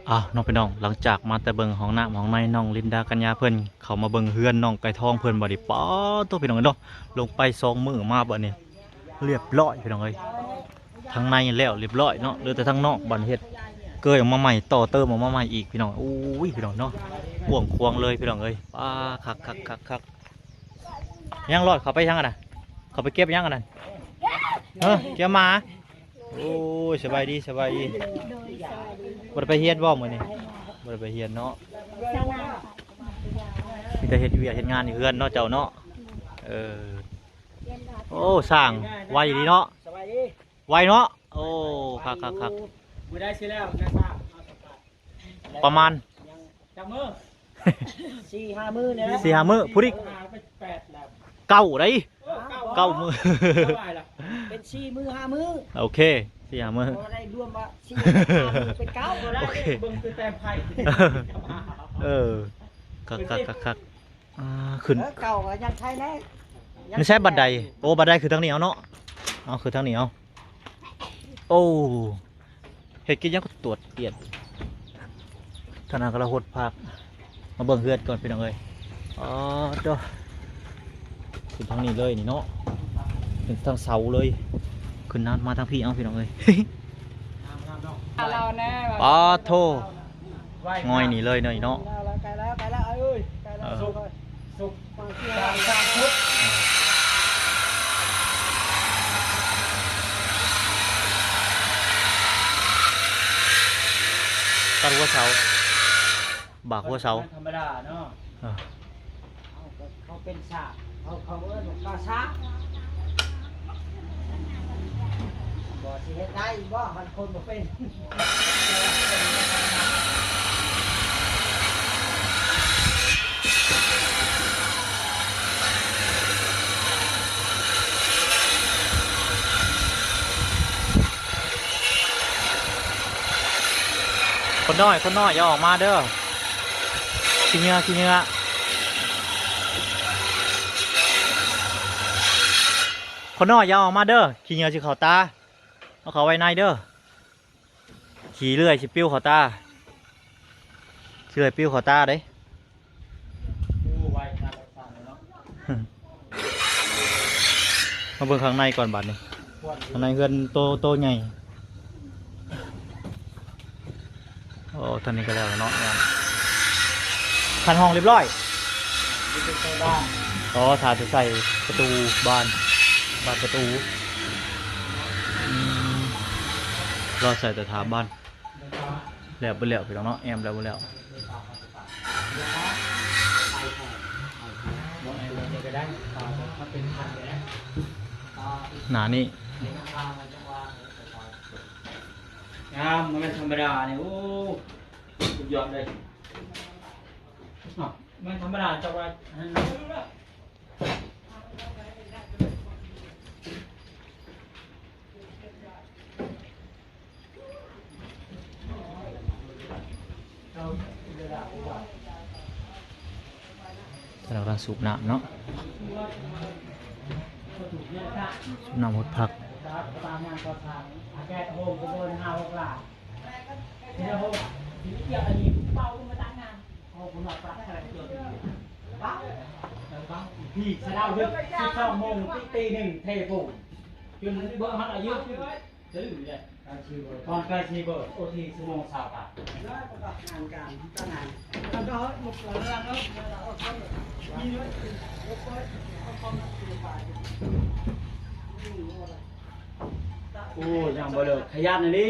ອ້າວ ເນາະພີ່ນ້ອງ ຫຼັງຈາກມາແຕ່ເບິ່ງຫ້ອງນ້ຳຫ້ອງໃນ ນ້ອງລິນດາກັນຍາເພິ່ນ ເຂົ້າມາເບິ່ງເຮືອນນ້ອງໄກ່ທອງເພິ່ນ ບັດນີ້ ປາດໂທ້ ພີ່ນ້ອງເອີຍເນາະ ລົງໄປສອງມື້ມາ ບັດນີ້ ລຽບລ້ອຍ ພີ່ນ້ອງເອີຍ. ທາງໃນແລ້ວລຽບລ້ອຍເນາະ ເຫຼືອແຕ່ທາງນອກ ບັດເຮັດເກີຍອອກມາໃໝ່ ຕໍ່ເຕີມອອກມາໃໝ່ອີກ ພີ່ນ້ອງ. ໂອ້ຍ ພີ່ນ້ອງເນາະ ກວ້າງຂວາງເລີຍ ພີ່ນ້ອງເອີຍ. ປາ ຄັກໆໆໆ. ຍັງລອດ ເຂົ້າໄປຍັງຫັ້ນນະ ເຂົ້າໄປເກັບຍັງອັນນັ້ນ ເອີ ເກັບໝາ. ໂອ້ຍ ສະບາຍດີ ສະບາຍດີ. ບໍ່ໄດ້ໄປຮຽນບໍ່ມື້ນີ້? ບໍ່ໄດ້ໄປຮຽນເນາະ ມີແຕ່ເຮັດວຽກເຮັດງານຢູ່ເຮືອນເນາະ ເຈົ້າເນາະ. ເອີ ໂອ້ ສ້າງໄວດີເນາະ ສະບາຍດີ ໄວເນາະ. ໂອ້ ຄັກໆໆ. ມື້ໃດຊິແລ້ວນາຊາງ? ປະມານ ຍັງຈັກມື້? ສີ່ຫ້າມື້ນີ້ແຫຼະ ສີ່ຫ້າມື້ ພຸ້ນອີກ ເກົ້າໄດ໋ ເອີ ເກົ້າ ເກົ້າມື້ ເປັນສີ່ມື້ຫ້າມື້. ໂອເຄ ສີ່ຫ້າມື້ ບໍ່ໄດ້ລວມວ່າສີ່ຫ້າມື້ເປັນເກົ້າບໍ່ໄດ້. ໂອເຄ ເບິ່ງຄືແຕ້ມໄພ້. ເອີ ຄັກໆໆໆ. ອ່າ ຂຶ້ນ ເອີ ເກົ່າກໍຍັງໄຄແນ່ ຍັງ ໃຊ້ບັນໄດ. ໂອ້ ບັນໄດຂຶ້ນທາງນີ້ເອົາເນາະ ເອົາຂຶ້ນທາງນີ້ເອົາ. ໂອ້ ເຮັດກິນຫຍັງກໍຕວດຕຽດ. ທາງນັ້ນກໍລະຫົດຜັກ. ມາເບິ່ງເຮືອນກ່ອນ ພີ່ນ້ອງເອີຍ. ອໍ ໂທ້ ຂຶ້ນທາງນີ້ເລີຍນີ້ເນາະ ເປັນທາງເສົາເລີຍ. ຂຶ້ນນຳມາທາງພີ້ເອົາ ພີ່ນ້ອງເອີຍ. ປາໂທ ງ່ອຍນີ້ເລີຍເນາະ ນີ້ເນາະ. ໃກ້ແລ້ວ ໃກ້ແລ້ວ ເອີຍ ໃກ້ແລ້ວ. ເອີ ສຸກ ສຸກ ຕັດຫົວເສົາ ບາກຫົວເສົາ ທຳມະດາເນາະ. ເອີ ເຂົາ ເຂົາເປັນຊາກ ເຂົາ ເຂົາເອີ້ນວ່າກາຊາກ. ບໍ່ຊິເຮັດໄດ້ບໍ່ ຄັນຄົນບໍ່ເປັນ. ຄົນນ້ອຍ ຄົນນ້ອຍ ຢ່າອອກມາເດີ. ຂີ້ເຫຍື້ອ ຂີ້ເຫຍື້ອ ຄົນນ້ອຍຢ່າອອກມາເດີ ຂີ້ເຫຍື້ອຊິເຂົ້າຕາ ເອົາເຂົ້າໄວ້ໃນເດີ ຂີ້ເລື່ອຍຊິປິວເຂົ້າຕາ ຂີ້ເລື່ອຍປິວເຂົ້າຕາເດ້. ໂອ້ ໄວຂະໜາດນັ້ນເນາະ. ມາເບິ່ງຂ້າງໃນກ່ອນບາດນີ້ ຂ້າງໃນເຮືອນໂຕ ໂຕໃຫຍ່. ໂອ້ ທາງນີ້ກໍແລ້ວເນາະ ງານ ຄັນຫ້ອງລຽບລ້ອຍ ນີ້ເປັນໂຊນບ້ານ. ອໍ ຖ້າຈະໃສ່ປະຕູບານ ບານປະຕູ. ອືມ ລໍໃສ່ແຕ່ຖ້າບານ ແລ້ວເບິດແລ້ວ ພີ່ນ້ອງເນາະ ແອ້ມແລ້ວເບິດແລ້ວ. ໜ້ານີ້ ງາມ ບໍ່ແມ່ນທຳມະດານີ້. ໂອ້ ສຸດຍອດເລີຍ. ເອົ້າ ແມ່ນທຳມະດາ ເຈົ້າວ່າ ກຳລັງສູບນ້ຳເນາະ ສູບນ້ຳຫົດຜັກ. ພີ່ ສະເດົາດຶກ ສິບສອງໂມງ ຕີໜຶ່ງ ເທປູນ ຈົນເບິ່ງຮອດອາຍຸ ຕື່ມເດ້. ຕອນໃກ້ຊິເບີດ ໂອທີ ຊົ່ວໂມງຊາວບາດ. ໂອ້ ຍັງບໍ່ເລີກ ຂະຫຍັນອີ່ຫຼີ.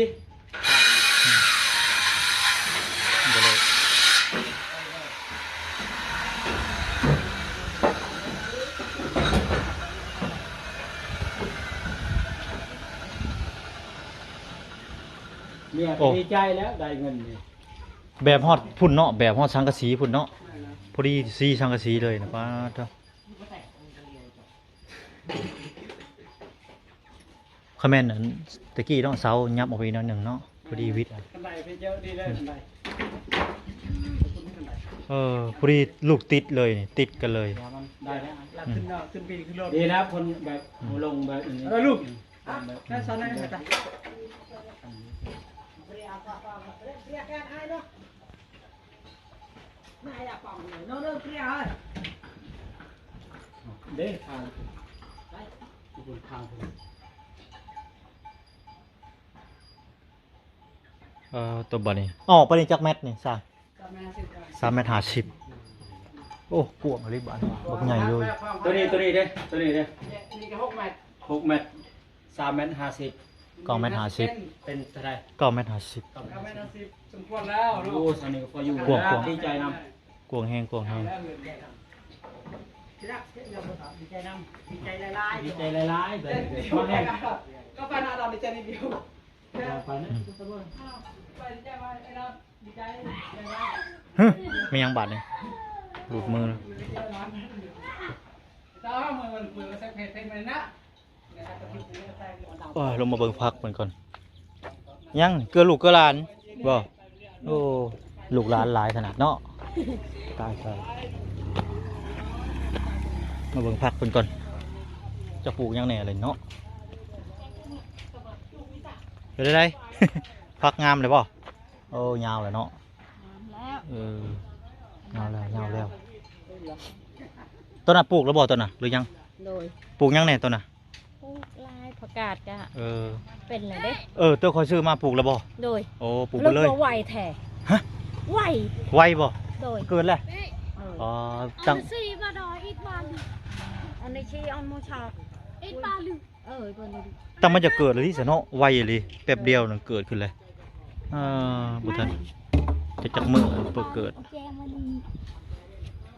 ບໍ່ເລີກ ເມຍກໍ ໂອ້ ດີໃຈແລ້ວ ໄດ້ເງິນນີ້. ແບບຮອດພຸ້ນເນາະ ແບບຮອດສັງກະສີພຸ້ນເນາະ ພໍດີສີສັງກະສີເລີຍນະ. ປາດໂທ້ ຄະແມ່ນອັນຕະກີ້ເນາະ ເສົາຫຍັບອອກໄປອີກໜ້ອຍໜຶ່ງເນາະ ພໍດີວິດ. ຄັນໄດໄປເຈີດີເລີຍ ຄັນໄດ ເອີ ພໍດີລູກຕິດເລີຍນີ້ ຕິດກັນເລີຍ. ໄດ້ແລ້ວ ຂຶ້ນເນາະ ຂຶ້ນປີ ຂຶ້ນລົດ ດີແລ້ວ ຄົນແບບ ອືມ ລົງແບບນີ້ ເອີ ລູກ ອ່ະ ແມ່ນຊັ້ນນະ ອືມ ໄດ້ ໄດ້. ເດ້ທາງ ເອີ ຕົວບາດນີ້ ອໍ ປານນີ້ຈັກແມັດນີ້? ສາມ ສາມແມັດຫ້າສິບ. ໂອ້ ກວ້າງອີ່ຫຼີບາດນີ້ ບັກໃຫຍ່ເລີຍ. ຕົວນີ້ ຕົວນີ້ເດ້ ຕົວນີ້ເດ້ ນີ້ກໍຫົກແມັດ ຫົກແມັດ ສາມແມັດຫ້າສິບ. ເກົ້າແມັດຫ້າສິບ ເປັນເທົ່າໃດ? ເກົ້າແມັດຫ້າສິບ ເກົ້າແມັດຫ້າສິບ ສົມຄວນແລ້ວເນາະ. ໂອ້ ຊາວນີ້ກໍພໍຢູ່ ກວ້າງ ກວ້າງ ດີໃຈນຳ ກວ້າງແຮງ ກວ້າງແຮງ ດີໃຈນຳ ດີໃຈຫຼາຍໆ ດີໃຈຫຼາຍໆ ເດີ ມາແຮງ ກໍໄປນະ ດອນດີໃຈນິດດຽວ ໄປນະ ໄປດີໃຈວ່າໄອ້ດອນ ດີໃຈຫຼາຍໆ. ຫຶ ແມ່ນຫຍັງບາດນີ້ ຫຼຸດມື. ໂອ້ຍ ລົງມາເບິ່ງຜັກເພິ່ນກ່ອນ. ຍັງ ເກືອລູກເກືອຫຼານບໍ່? ໂອ້ ລູກຫຼານຫຼາຍຂະໜາດເນາະ. ຕາຍ ຕາຍ ມາເບິ່ງຜັກເພິ່ນກ່ອນ ຈະປູກຫຍັງແດ່ລະເນາະ. ເປັນໃດ ຜັກງາມແລ້ວບໍ່? ໂອ້ ຍາວແລ້ວເນາະ. ງາມແລ້ວ ເອີ ຍາວແລ້ວ ຍາວແລ້ວ. ຕົ້ນນະປູກແລ້ວບໍ່ ຕົ້ນນະ ຫຼືຍັງ? ໂດຍ ປູກຫຍັງແດ່ຕົ້ນນະ? ປູກຫຼາຍ ຜັກກາດກະ ເອີ ເປັນແລ້ວເດ້. ເອີ ໂຕຂ້ອຍຊື້ມາປູກແລ້ວບໍ່? ໂດຍ ໂອ້ ປູກເບິດເລີຍ. ໄວແທ້ ຮະ ໄວ ໄວບໍ່? ໂດຍ ເກີດແລ້ວ. ອໍ ຕັ້ງ ອັນນີ້ຊີ້ມາດອຍ ອິດບາລື ອັນນີ້ຊີ້ອອນໂມຊອກ ອິດບາລື. ເອີ ເພິ່ນ ຕັ້ງມັນຈະເກີດແລ້ວຕິຊະເນາະ ໄວອີ່ຫຼີ ແປັບດຽວນັ້ນເກີດຂຶ້ນເລີຍ. ເອີ ບໍ່ທັນຈັກ ຈັກມື້ເພິ່ນເກີດ.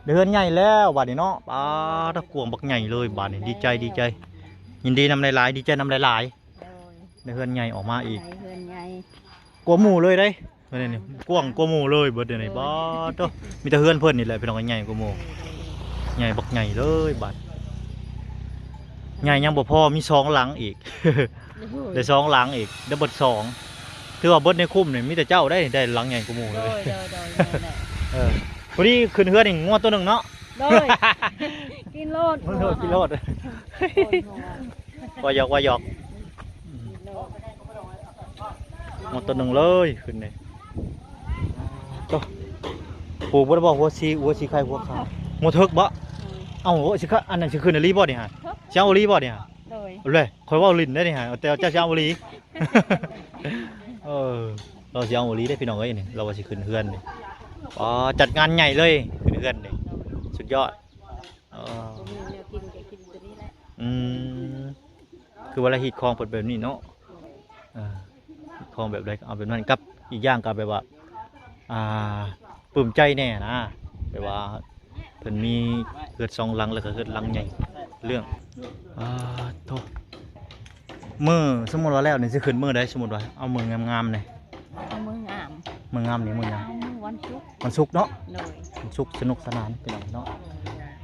ໄດ້ເຮືອນໃຫຍ່ແລ້ວບາດນີ້ເນາະ. ປາດ ກວ້າງບັກໃຫຍ່ເລີຍບາດນີ້. ດີໃຈ ດີໃຈ ຍິນດີນຳຫຼາຍໆ ດີໃຈນຳຫຼາຍໆ. ໂດຍ ໄດ້ເຮືອນໃຫຍ່ອອກມາອີກ ໄດ້ເຮືອນໃຫຍ່ ກວ່າໝູ່ເລີຍເດ້. ເພິ່ນນີ້ກວ້າງກວ່າໝູ່ເລີຍເບິດນີ້. ໂດຍ ບາດໂຕ ມີແຕ່ເຮືອນເພິ່ນນີ້ແຫຼະພີ່ນ້ອງ ໃຫຍ່ກວ່າໝູ່. ໂດຍ ໂດຍ ໂດຍ ໃຫຍ່ບັກໃຫຍ່ເລີຍບາດ. ໃຫຍ່ຍັງບໍ່ພໍ ມີສອງຫຼັງອີກ. ໂດຍ ໄດ້ສອງຫຼັງອີກ ໄດ້ເບິດສອງ. ຖືວ່າເບິດໃນຄຸ້ມນີ້ມີແຕ່ເຈົ້າໄດ້ ໄດ້ຫຼັງໃຫຍ່ກວ່າໝູ່ເລີຍ. ໂດຍ ໂດຍ ໂດຍ ແມ່ນແຫຼະ. ເອີ ພໍດີຂຶ້ນເຮືອນນີ້ ງົວຕົວໜຶ່ງເນາະ. ໂດຍ ກິນໂລດ ກິນໂລດ ກິນໂລດ. ໂອ້ຍ ງົວ ວ່າຫຍອກ ວ່າຫຍອກ. ອືມ ໝົດຕົວໜຶ່ງເລີຍຂຶ້ນນີ້. ໂຕ ປູກບໍ່ໄດ້ບໍ່ ຫົວສີ ຫົວສີໄຂ່ ຫົວຂາວ ຫົວເຖິກບໍ່? ເອີ ເອົ້າ ຊິຂະ ອັນນັ້ນຊິຂຶ້ນອີ່ຫຼີບໍ່ນີ້ຫະ? ຊິເອົາອີ່ຫຼີບໍ່ນີ້ຫະ? ໂດຍ ເອົາເລີຍ ຂ້ອຍເວົ້າຫຼິ້ນໄດ໋ນີ້ຫະ ແຕ່ເຈົ້າຊິເອົາອີ່ຫຼີ. ເອີ ລາວຊິເອົາອີ່ຫຼີເດ້ພີ່ນ້ອງເອີຍນີ້ ລາວວ່າຊິຂຶ້ນເຮືອນນີ້. ອໍ ຈັດງານໃຫຍ່ເລີຍ ຂຶ້ນເຮືອນນີ້ ສຸດຍອດ. ອໍ ບໍ່ມີແນວກິນກໍກິນຕົວນີ້ແຫຼະ. ອືມ ຄືວ່າລະຮີດຄອງເພິ່ນແບບນີ້ເນາະ. ເອີ ຮີດຄອງແບບໃດກໍເອົາແບບນັ້ນ ກັບອີກຢ່າງກໍແບບວ່າ ອ່າ ປຶ້ມໃຈແດ່ນະ ແບບວ່າເພິ່ນມີເຮືອນສອງຫຼັງ ແລ້ວກໍເຮືອນຫຼັງໃຫຍ່ເລື່ອງ. ອ່າ ໂທ້ ມື້ສົມມຸດວ່າແລ້ວນີ້ຊິຂຶ້ນມື້ໃດ? ສົມມຸດວ່າເອົາມື້ງາມໆນີ້ ເອົາມື້ງາມ ມື້ງາມນີ້ມື້ຫຍັງ? ເອົາມື້ວັນສຸກ ວັນສຸກເນາະ. ໂດຍ ວັນສຸກສະໜຸກສະໜານພີ່ນ້ອງເນາະ.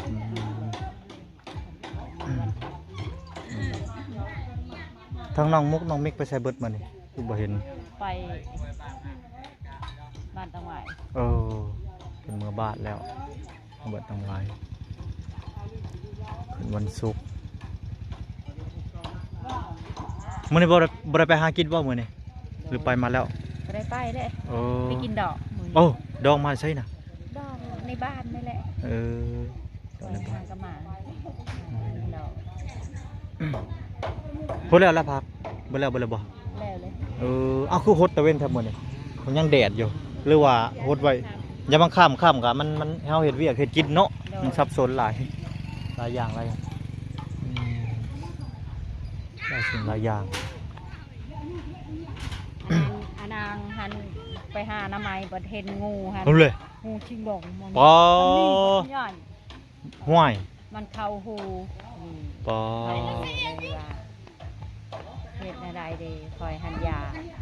ອືມ ອືມ ທາງນ້ອງມຸກນ້ອງມິກໄປໃສເບິດມື້ນີ້? ຄືບໍ່ເຫັນ ໄປບ້ານຕັງຫວາຍ. ເອີ ເພິ່ນເມືອບ້ານແລ້ວ ເບິດຕັ້ງຫຼາຍ ຂຶ້ນວັນສຸກ. ມື້ນີ້ບໍ່ໄດ້ ບໍ່ໄດ້ໄປຫາກິນບໍ່ມື້ນີ້ ຫຼືໄປມາແລ້ວ? ບໍ່ໄດ້ໄປເດ້. ເອີ ໄປກິນດອກມື້ນີ້. ໂອ້ ດອກມາໃສນະ? ດອກໃນບ້ານນີ້ແຫຼະ. ເອີ ໄປຫາກະໝາ ດອກ. ພຸ້ນແລ້ວລະພັກ ເບິດແລ້ວ ເບິດແລ້ວບໍ່? ແລ້ວເລີຍ. ເອີ ເອົ້າ ຄືຫົດຕາເວັນແທ້ມື້ນີ້ ມັນຍັງແດດຢູ່ ຫຼືວ່າຫົດໄວ້? ຢ່າມາຄ່ຳ ຄ່ຳກະມັນ ມັນ ເຮົາເຮັດວຽກເຮັດກິນເນາະ. ໂດຍ ມັນສັບສົນຫຼາຍ ຫຼາຍຢ່າງ ຫຼາຍຢ່າງ ອືມ ຫຼາຍສິ່ງຫຼາຍຢ່າງ. ອານາງ ອານາງຫັ້ນໄປຫາໜໍ່ໄມ້ ບັດເຫັນງູຫັ້ນ ເອົາເລີຍ ງູຊິງດົງມັນ ປາ ມັນໃຫຍ່ ຫ້ວຍ ມັນເຂົ້າຫູ ອືມ ປາ ເຮັດແນວໃດເດ ຂ້ອຍຫັ້ນຢ່າ.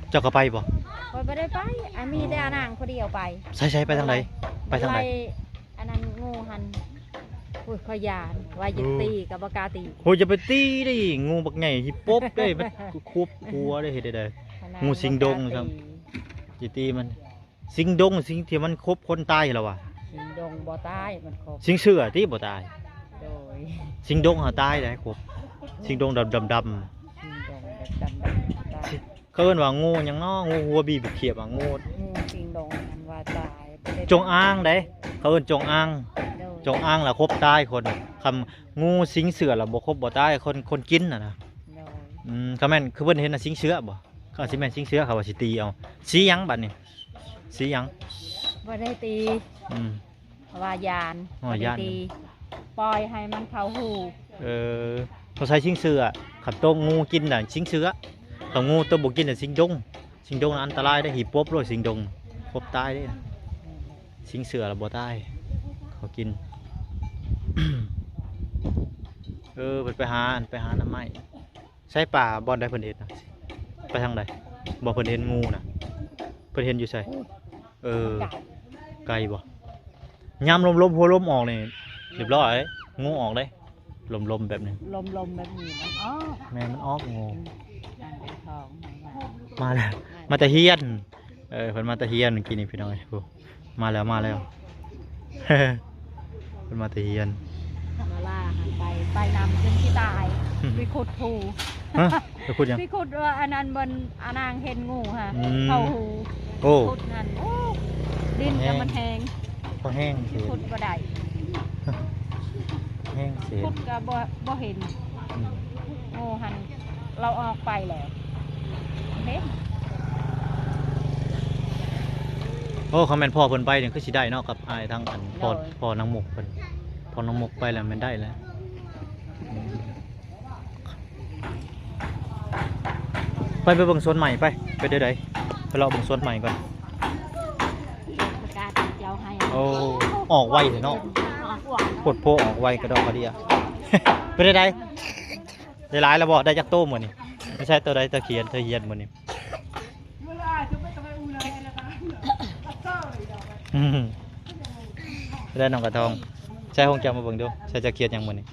ເຈົ້າກໍໄປບໍ່? ຂ້ອຍບໍ່ໄດ້ໄປ ອາ ມີແຕ່ອານາງຜູ້ດຽວໄປ. ໃສໆ ໄປທາງໃດ? ໄປທາງໃດ? ອັນນັ້ນງູຫັ້ນ ໂອ້ຍ ຂ້ອຍຢ້ານ ວ່າຢາກຕີກໍບໍ່ກ້າຕີ. ໂອ້ຍ ຢ່າໄປຕີເດ້ ງູບັກໃຫຍ່ຫິບປົບເດ້ ມັນຂວບຫົວເດ້ ເຮັດໄດ້ໃດ? ງູຊິງດົງຊ້ຳ ຢ່າຕີມັນ. ຊິງດົງ ສິ່ງທີ່ມັນຂົບຄົນຕາຍລະວະ. ຊິງດົງບໍ່ຕາຍ ມັນຂົບ. ຊິງເສືອຕິບໍ່ຕາຍ. ໂດຍ ຊິງດົງຫາຕາຍໄດ໋ ຂົບ. ຊິງດົງດຳ ດຳ ດຳ. ຊິງດົງແບບດຳໆ ຕາຍ. ຊິ ເຂົາເອີ້ນວ່າງູຫຍັງເນາະ ງູຫົວບີ ຂຽບອະ ງູ ງູ ຊິງດົງ ອັນວ່າຕາຍ ຈົງອາງເດ້ ເຂົາເອີ້ນຈົງອາງ ໂດຍ ຈົງອາງລະຄົບຕາຍຄົນ ຄັນງູສິງເສືອລະບໍ່ຄົບບໍ່ຕາຍ ຄົນ ຄົນກິນຫັ້ນນະ ໂດຍ ອືມ ຄັນແມ່ນຄືເພິ່ນເຫັນນະ ສິງເສືອບໍ່ ກໍຊິແມ່ນສິງເສືອ ເຂົາວ່າຊິຕີເອົາ ສີຫຍັງບັດນີ້ ສີຫຍັງ ບໍ່ໄດ້ຕີ ອືມ ເພາະວ່າຢ້ານ ອໍ ຢ້ານ ບໍ່ໄດ້ຕີ ປ່ອຍໃຫ້ມັນເຂົ້າຮູ ເອີ ຕ້ອງໃສ່ສິງເສືອ ຄັນໂຕງູກິນນະ ສິງເສືອ ຄັນງູໂຕບໍ່ກິນນະ ສິງດົງ ສິງດົງນະອັນຕະລາຍເດ້ ຫີບປົບໂລດ ສິງດົງປົບຕາຍເດ້ ສິງເສືອລະບໍ່ຕາຍ ເຂົາກິນ ເອີ ເພິ່ນໄປຫາ ໄປຫາໜໍ່ໄມ້ ໃສປ່າບ່ອນໃດເພິ່ນເຮັດນະ ໄປທາງໃດ ບໍ່ ເພິ່ນເຫັນງູນະ ເພິ່ນເຫັນຢູ່ໃສ ເອີ ໄກບໍ່ ຍາມລົມໆ ຫົວລົມອອກນີ້ ຮຽບຮ້ອຍ ງູອອກເດ້ ລົມໆ ແບບນີ້ ລົມໆ ແບບນີ້ມັນອອກ ແມ່ນ ມັນອອກງູ ອືມ ອັນເປັນທອງ ມາແລ້ວ ມາແຕ່ຮຽນ ເອີ ເພິ່ນມາແຕ່ຮຽນມື້ກີ້ນີ້ພີ່ນ້ອງເອີຍ ໂອ້ ມາແລ້ວ ມາແລ້ວ ເພິ່ນມາແຕ່ຮຽນ ມາລາຫັ້ນໄປ ໄປນຳຈົນຊິຕາຍ ໄປຂຸດພູ ຮະ ໄປຂຸດຫຍັງ ໄປຂຸດວ່າອັນນັ້ນ ບ່ອນອານາງເຫັນງູຫັ້ນ ອືມ ເຂົ້າຮູ ໂອ້ ຂຸດຫັ້ນ ໂອ້ ດິນກໍມັນແຮງ ພໍແຮງ ຂຸດບໍ່ໄດ້ ແຮງເສ ຂຸດກໍບໍ່ ບໍ່ເຫັນ ອືມ ງູຫັ້ນ ລາວອອກໄປແລ້ວ ເຫັນ ໂອ້ ຄັນແມ່ນພໍ່ເພິ່ນໄປນີ້ຄືຊິໄດ້ເນາະ ກັບອ້າຍທາງອັນ ໂດຍ ພໍ່ ພໍ່ນາງມຸກເພິ່ນ ພໍ່ນາງມຸກໄປແລ້ວແມ່ນໄດ້ແລ້ວ ອືມ ໄປ ໄປເບິ່ງສວນໃໝ່ໄປ ໄປເດີໃດ ໄປເລາະເບິ່ງສວນໃໝ່ກ່ອນ ປະກາດເຈົ້າໃຫ້ ໂອ້ ອອກໄວແທ້ເນາະ ອອກໄວ ໂພດໂພ ອອກໄວກະດອກກະເດຍ ເປັນໃດ ໄດ້ຫຼາຍແລ້ວບໍ່ ໄດ້ຈັກໂຕມື້ນີ້ ມີໃສໂຕໃດຕະຂຽນ ຕະຂຽນມື້ນີ້ ອືມ ໄດ້ນ້ອງກະທອງ ໃສ່ຫ້ອງເຈົ້າມາເບິ່ງດູ ໃສ່ຈັກຂຽນຫຍັງມື້ນີ້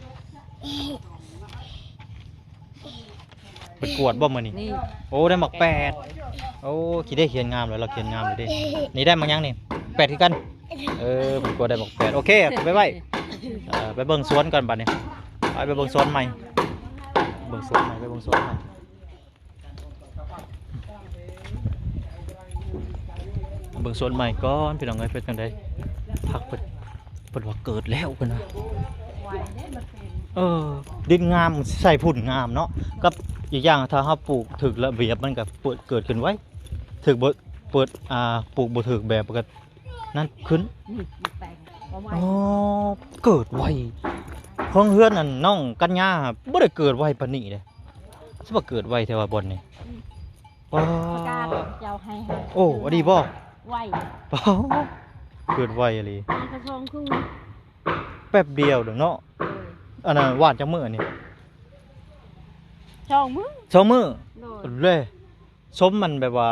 ເພິ່ນກວດບໍ່ມື້ນີ້ ນີ້ ໂອ້ ໄດ້ໝາກແປດ ໂອ້ ຂີ້ເດ້ຂຽນງາມເລີຍ ລາວຂຽນງາມເລີຍເດ້ ນີ້ໄດ້ໝາກຫຍັງນີ້ ແປດຄືກັນ ເອີ ເພິ່ນກວດໄດ້ໝາກແປດ ໂອເຄ ໄປໄວ້ ເອີ ໄປເບິ່ງສວນກ່ອນບັດນີ້ ໄປ ໄປເບິ່ງສວນໃໝ່ ເບິ່ງສວນໃໝ່ ໄປເບິ່ງສວນໃໝ່ ເບິ່ງສວນໃໝ່ກ່ອນພີ່ນ້ອງເອີຍ ເປັນຈັ່ງໃດ ພັກເພິ່ນ ເພິ່ນວ່າເກີດແລ້ວເພິ່ນວ່າ ເອີ ດິນງາມ ໃສ່ຝຸ່ນງາມເນາະ ກັບອີກຢ່າງຖ້າເຮົາປູກຖືກລະບຽບມັນກະເກີດຂຶ້ນໄວ ຖືກບໍ່ ເປີດ ອ່າ ປູກບໍ່ຖືກແບບກະນັ້ນຂຶ້ນ ນີ້ ໝາກແຕງ ອໍ ເກີດໄວ ຂອງເຮືອນອັນນ້ອງກັນຍາບໍ່ໄດ້ເກີດໄວປານນີ້ເດ້ ຊິວ່າເກີດໄວແທ້ວ່າບ່ອນນີ້ ອືມ ປະກາດເຈົ້າໃຫ້ ໂອ້ ອັນນີ້ບໍ່ ໄວ ເກີດໄວອີ່ຫຼີ ມາກະສອງຄືນ ແປັບດຽວເດ້ເນາະ ເອີ ອັນນັ້ນຫວ່ານຈັກມື້ອັນນີ້ ສອງມື້ ສອງມື້ ໂດຍ ເລີຍ ສົມມັນແບບວ່າ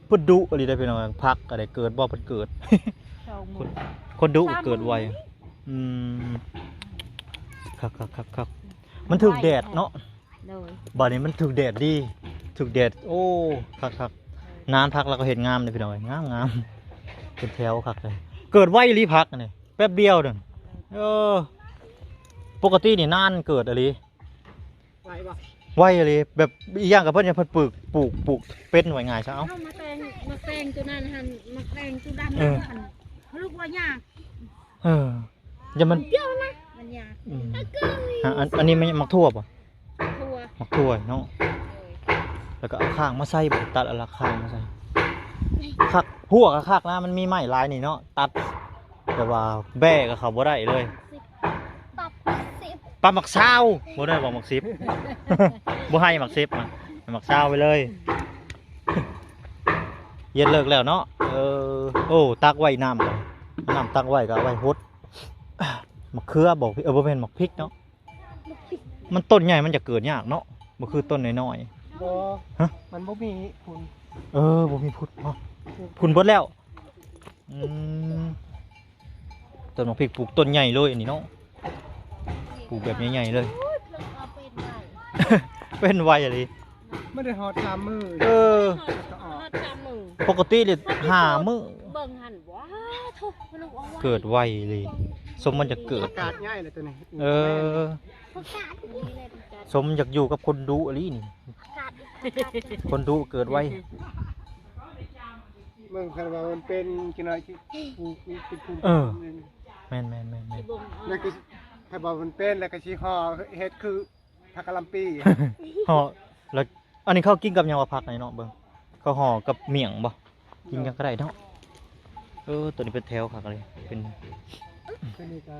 ເພິ່ນດຸອີ່ຫຼີເດ້ພີ່ນ້ອງ ຜັກກະໄດ້ເກີດບໍ່ ເພິ່ນເກີດ ສອງມື້ ຄົນ ຄົນດຸເກີດໄວ ສາມມື້ ອືມ ຄັກໆໆໆ ມັນຖືກແດດເນາະ ໂດຍ ບາດນີ້ມັນຖືກແດດດີ ຖືກແດດ ໂອ້ ຄັກໆ ນານຜັກລາວກະເຮັດງາມເດ້ພີ່ນ້ອງເອີຍ ງາມໆ ເປັນແຖວຄັກເລີຍ ເກີດໄວອີ່ຫຼີຜັກນີ້ ແປັບດຽວໜຶ່ງ ເອີ ປົກກະຕິນີ້ນານເກີດອີ່ຫຼີ ໄວບໍ່ ໄວອີ່ຫຼີ ແບບອີກຢ່າງກະເພິ່ນ ເພິ່ນປູກ ປູກ ປູກເປັນ ວ່າງ່າຍຊະ ເອົາ ເອົາໝາກແຕງ ໝາກແຕງໂຕນັ້ນຫັ້ນ ໝາກແຕງໂຕດຳ ເອີ ນັ້ນຫັ້ນ ລູກວ່າຍາກ ເອີ ຢ່າມັນ ດຽວນະ ມັນຍາກ ອືມ ອັນ ອັນນີ້ມັນໝາກຖົ່ວບໍ່ ຖົ່ວ ໝາກຖົ່ວເນາະ ໂດຍ ແລ້ວກະເອົາຄ້າງມາໃສ່ ຕັດເອົາລະຄ້າງມາໃສ່ ຄັກ ຫົວກະຄັກນະ ມັນມີໄມ້ຫຼາຍນີ້ເນາະ ຕັດ ແຕ່ວ່າແບ້ກະເຂົ້າບໍ່ໄດ້ເລີຍ ປັບໝາກຊາວ ບໍ່ໄດ້ບໍ່ໝາກສິບ ບໍ່ໃຫ້ໝາກສິບ ໝາກຊາວໄປເລີຍ ເຮັດເລີກແລ້ວເນາະ ເອີ ໂອ້ ຕັກໄວ້ນ້ຳ ນ້ຳຕັກໄວ້ກະເອົາໄວ້ຫົດ ໝາກເຂືອບໍ່ ເອີ ບໍ່ແມ່ນ ໝາກພິກເນາະ ມັນຕົ້ນໃຫຍ່ມັນຈະເກີດຍາກເນາະ ບໍ່ຄືຕົ້ນນ້ອຍໆ ບໍ່ ຮະ ມັນບໍ່ມີພຸ້ນ ເອີ ບໍ່ມີພຸ້ນເນາະ ພຸ້ນເບິດແລ້ວ ອືມ ຕົ້ນໝາກພິກປູກຕົ້ນໃຫຍ່ເລີຍອັນນີ້ເນາະ ປູກແບບໃຫຍ່ໆເລີຍ ໂອ້ຍ ເພິ່ນເອົາເປັນໄວ ເປັນໄວອີ່ຫຼີ ບໍ່ໄດ້ຮອດສາມມື້ ເອີ ຮອດສາມມື້ ປົກກະຕິນີ້ຫ້າມື້ ເບິ່ງຫັ້ນ ວ້າໂທ້ ເກີດໄວອີ່ຫຼີ ສົມມັນຈະເກີດ ປະກາດໃຫຍ່ແລ້ວໂຕນີ້ ເອີ ປະກາດນີ້ແຫຼະ ສົມຢາກຢູ່ກັບຄົນດຸອີ່ຫຼີນີ້ ປະກາດ ຄົນດຸເກີດໄວ. ເບິ່ງ ຄັນວ່າມັນເປັນຈັກໜ້ອຍຊິ ເອີ ແມ່ນໆໆໆ ແລ້ວກໍຄັນວ່າມັນເປັນ ແລ້ວກໍຊິຫໍ່ເຮັດຄືຜັກກະຫຼ່ຳປີ ຫໍ່ ແລ້ວອັນນີ້ເຂົາກິນກັບຫຍັງວະ ຜັກນີ້ເນາະ? ເບິ່ງ ເຂົາຫໍ່ກັບໝ້ຽງບໍ່? ກິນຫຍັງກໍໄດ້ເນາະ. ເອີ ຕົວນີ້ເປັນແຖວຄັກເລີຍ ເປັນ ຕົວນີ້ກໍ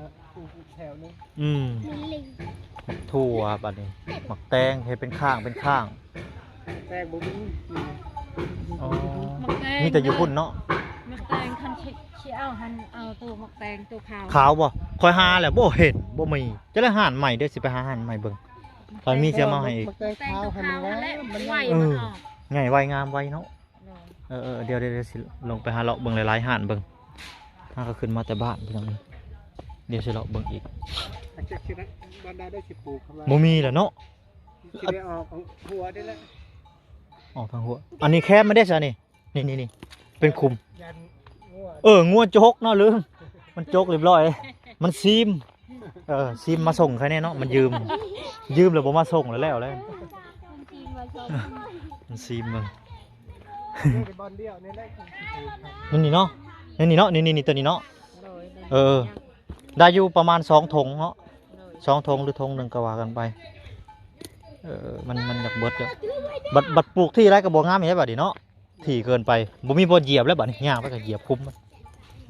ແຖວໜຶ່ງ. ອືມ ໝາກຖົ່ວ ບັດນີ້ໝາກແຕງ ເຮັດເປັນຂ້າງເປັນຂ້າງ. ແຕງບໍ່ມີ. ອໍ ໝາກແຕງ ມີແຕ່ຢູ່ພຸ້ນເນາະ. ໝາກແຕງ ຄັນຊິ ຊິເອົາຫັ້ນ ເອົາໂຕໝາກແຕງໂຕຂາວ. ຂາວບໍ່? ຂ້ອຍຫາແລ້ວບໍ່ເຫັນ ບໍ່ມີ. ຈະໄດ້ຮ້ານໃໝ່ເດີ້ ຊິໄປຫາຮ້ານໃໝ່ເບິ່ງ ຄັນມີຊິເອົາມາໃຫ້ອີກ. ໝາກແຕງຂາວຫັ້ນແຫຼະ ມັນໄວ ເອີ ມັນອອກ ໃຫຍ່ໄວງາມໄວເນາະ. ໂດຍ ເອີໆ ດຽວໆ ດຽວຊິລົງໄປຫາເລາະເບິ່ງຫຼາຍໆຮ້ານເບິ່ງ. ເຮົາກໍຂຶ້ນມາແຕ່ບ້ານພີ່ນ້ອງເອີຍ ດຽວຊິເລາະເບິ່ງອີກ. ຈັກຊິໄດ້ ບ້ານໃດໄດ້ຊິປູກ ບໍ່ມີແລ້ວເນາະ. ຊິໄດ້ອອກຫົວໄດ້ແລ້ວ ອອກທາງຫົວ. ອັນນີ້ແຄມມັນເດ້ຊະນີ້ ນີ້ໆໆ ເປັນຂຸມ. ເອີ ງົວຈົກເນາະ ລືມ ມັນຈົກຮຽບຮ້ອຍ ມັນຊີມ. ເອີ ຊີມມາສົ່ງໃຄແນ່ເນາະ ມັນຢືມ ຢືມແລ້ວບໍ່ມາສົ່ງແລ້ວ ແລ້ວແຫຼະ ມັນຊີມມາສົ່ງ ມັນຊີມເບິ່ງ. ນີ້ ນີ້ເນາະ ນີ້ໆໆ ຕົວນີ້ເນາະ. ໂດຍ ເອີ ໄດ້ຢູ່ປະມານສອງຖົງເນາະ. ໂດຍ ສອງຖົງ ຫຼືຖົງໜຶ່ງກໍວ່າກັນໄປ. ເອີ ມັນ ມັນຢາກເບິດແລ້ວ ບັດ ບັດປູກທີ່ໃດກໍບໍ່ງາມອີກແລ້ວບັດນີ້ເນາະ. ຖີ່ເກີນໄປ ບໍ່ມີບ່ອນຢຽບແລ້ວບັດນີ້ ຍ່າງໄປກໍຢຽບຄຸມ.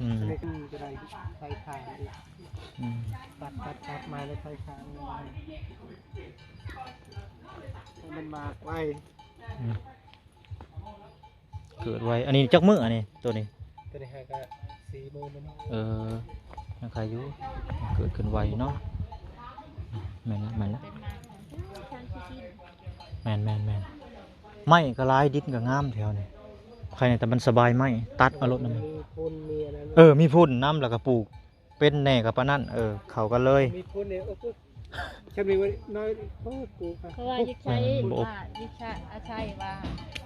ອືມ ອັນນີ້ກໍໄດ້ໃສ່ຂາງອີກ. ອືມ ຕັດ ຕັດ ຕັດມາແລ້ວໃສ່ຂາງ ໃຫ້ມັນໝາກໄວ. ອືມ ເກີດໄວ. ອັນນີ້ຈັກມື້ ອັນນີ້ ໂຕນີ້? ໂຕນີ້ຫາກະສີ່ມື້ແລ້ວ. ເອີ ຍັງໄຄຢູ່ ເກີດຂຶ້ນໄວເນາະ. ແມ່ນແລ້ວ ແມ່ນແລ້ວ ແມ່ນໆໆ. ໄມ້ກໍຫຼາຍ ດິນກໍງາມແຖວນີ້ ໃຄແນ່ ແຕ່ມັນສະບາຍໄມ້ ຕັດເອົາໂລດນຳ. ມີຝຸ່ນມີອັນນັ້ນ ເອີ ມີຝຸ່ນນຳ ແລ້ວກໍປູກເປັນແນ່ກໍປານນັ້ນ. ເອີ ເຂົ້າກັນເລີຍ ມີຝຸ່ນນີ້. ໂອ້ ຊຳນີ້ວ່ານ້ອຍໂພດປູກ ເພາະວ່າຢາກໃຊ້ ອືມ ວ່າຢາກໃຊ້ ອາໄສວ່າ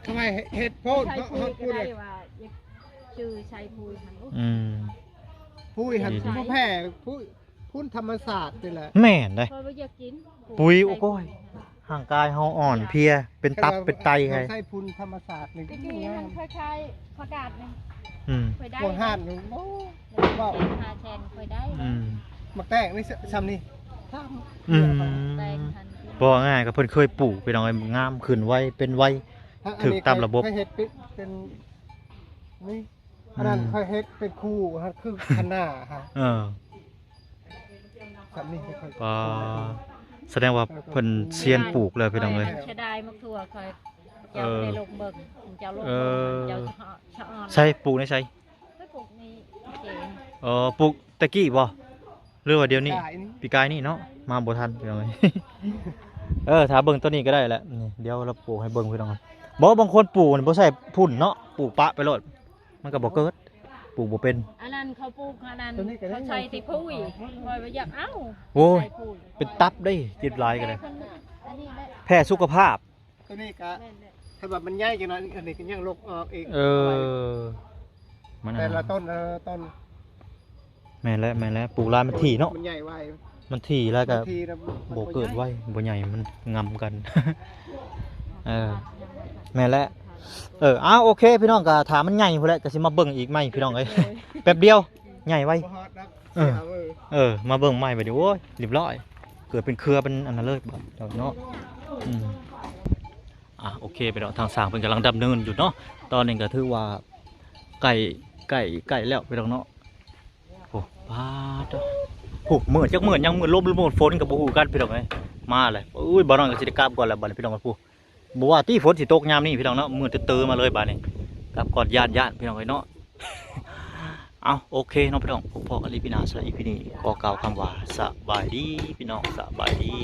ທຳໄມເຮັດໂພດ ໃຊ້ປຸຍກໍໄດ້ ເນາະ ວ່າຢາກຊື່ໃຊ້ປຸຍຫັ້ນ. ອືມ ປຸຍຫັ້ນ ບໍ່ແພ້ປຸຍ ຝຸ່ນທຳມະຊາດນີ້ແຫຼະ. ແມ່ນເດ້ ຂ້ອຍບໍ່ຢາກກິນປຸຍ. ໂອ້ຍ ຮ່າງກາຍເຮົາອ່ອນເພຍ ເປັນຕັບເປັນໄຕໃຫ້ ໃຊ້ຝຸ່ນທຳມະຊາດນີ້. ຕະກີ້ຫັ້ນຂ້ອຍຂາຍຜັກກາດນີ້ ອືມ ຂ້ອຍໄດ້ ພວກຮ້ານນີ້ ໂອ້ ເວົ້າ ຫ້າແສນຂ້ອຍໄດ້. ອືມ ໝາກແຕງນີ້ ຊຳນີ້ ອືມ ແຕງຫັ້ນ ເວົ້າງ່າຍກໍເພິ່ນເຄີຍປູກ ພີ່ນ້ອງເອີຍ ງາມຂຶ້ນໄວ ເປັນໄວ ຖືກຕາມລະບົບ. ເຮັດເປັນ ເປັນນີ້ ອັນນັ້ນ ອືມ ຂ້ອຍເຮັດເປັນຄູ່ ຄືຄະນາຫັ້ນ. ເອີ ສຳນີ້ ປາ ສະແດງວ່າເພິ່ນຊຽນປູກແລ້ວ ພີ່ນ້ອງເອີຍ. ເສຍດາຍໝາກຖົ່ວຂ້ອຍ ເຈົ້າບໍ່ໄດ້ລົງເບິ່ງ ເຈົ້າລົງເບິ່ງ ເອີ ເຈົ້າສະອອນ ໃສ ປູກໃນໃສ? ຂ້ອຍປູກໃນເຂດ. ອໍ ປູກແຕ່ກີ້ບໍ່ ຫຼືວ່າດຽວນີ້? ປີກາຍນີ້ເນາະ ມາບໍ່ທັນ ພີ່ນ້ອງເອີຍ. ເອີ ຖ້າເບິ່ງຕົວນີ້ກໍໄດ້ແຫຼະ ນີ້ ດຽວລາວປູກໃຫ້ເບິ່ງ ພີ່ນ້ອງ. ບໍ່ ບາງຄົນປູກບໍ່ໃສ່ຝຸ່ນເນາະ ປູກປະໄປໂລດ ມັນກໍບໍ່ເກີດ ປູກບໍ່ເປັນ. ອັນນັ້ນເຂົາປູກ ອັນນັ້ນເຂົາໃສ່ແຕ່ປຸຍ ຂ້ອຍວ່າຢາກເອົາ. ໂອ້ຍ ເປັນຕັບເດ້ ກິນຫຼາຍກໍໄດ້ ອັນນີ້ແຫຼະ ແພ້ສຸຂະພາບ. ຕົວນີ້ກະ ແມ່ນແຫຼະ ຖ້າວ່າມັນໃຫຍ່ຈັ່ງນັ້ນ ອັນນີ້ກໍຍັງລົກອອກອີກ. ເອີ ມັນ ແຕ່ລະຕົ້ນ ເອີ ຕົ້ນ. ແມ່ນແລ້ວ ແມ່ນແລ້ວ ປູກຫຼາຍມັນຖີ່ເນາະ ມັນໃຫຍ່ໄວ ມັນຖີ່ແລ້ວກໍ ມັນຖີ່ແລ້ວ ບໍ່ເກີດໄວ ມັນບໍ່ໃຫຍ່ ມັນງຳກັນ. ເອີ ແມ່ນແລ້ວ ເອີ ອ້າວ ໂອເຄ ພີ່ນ້ອງ ກໍຖ້າມັນໃຫຍ່ພຸ້ນແຫຼະ ກໍຊິມາເບິ່ງອີກໃໝ່ ພີ່ນ້ອງເອີຍ. ໂດຍ ແປັບດຽວໃຫຍ່ໄວ ບໍ່ຮອດດອກ. ເອີ ເອີ ມາເບິ່ງໃໝ່ບັດນີ້ ໂອ້ຍ ຮຽບຮ້ອຍ ເກີດເປັນເຄືອເປັນອັນນັ້ນເລີຍເນາະ. ອືມ ອ່ະ ໂອເຄ ພີ່ນ້ອງ ທາງຊ່າງເພິ່ນກຳລັງດຳເນີນຢູ່ເນາະ ຕອນນີ້ກໍຖືວ່າໃກ້ ໃກ້ ໃກ້ແລ້ວ ພີ່ນ້ອງເນາະ. ໂອ້ ປາດ ໂອ້ ມືດ ຈັກມືດ ຍັງມືດ ລົມ ຫຼື ຝົນກໍບໍ່ຮູ້ກັນ ພີ່ນ້ອງເອີຍ. ມາແລ້ວ ໂອ້ຍ ບ່າວນ້ອຍກໍຊິໄດ້ກັບກ່ອນແລ້ວບັດນີ້ ພີ່ນ້ອງເອີຍ. ບໍ່ວ່າຕິ ຝົນຊິຕົກຍາມນີ້ ພີ່ນ້ອງເນາະ ມືດຕື່ມາເລີຍບາດນີ້ ກັບກ່ອນ ຢ້ານໆ ພີ່ນ້ອງເອີຍເນາະ. ເອົ້າ ໂອເຄເນາະ ພີ່ນ້ອງ ພົບພໍ້ກັນອີພີໜ້າ ສຳລັບອີພີນີ້ຂໍກ່າວຄຳວ່າ ສະບາຍດີ ພີ່ນ້ອງ ສະບາຍດີ.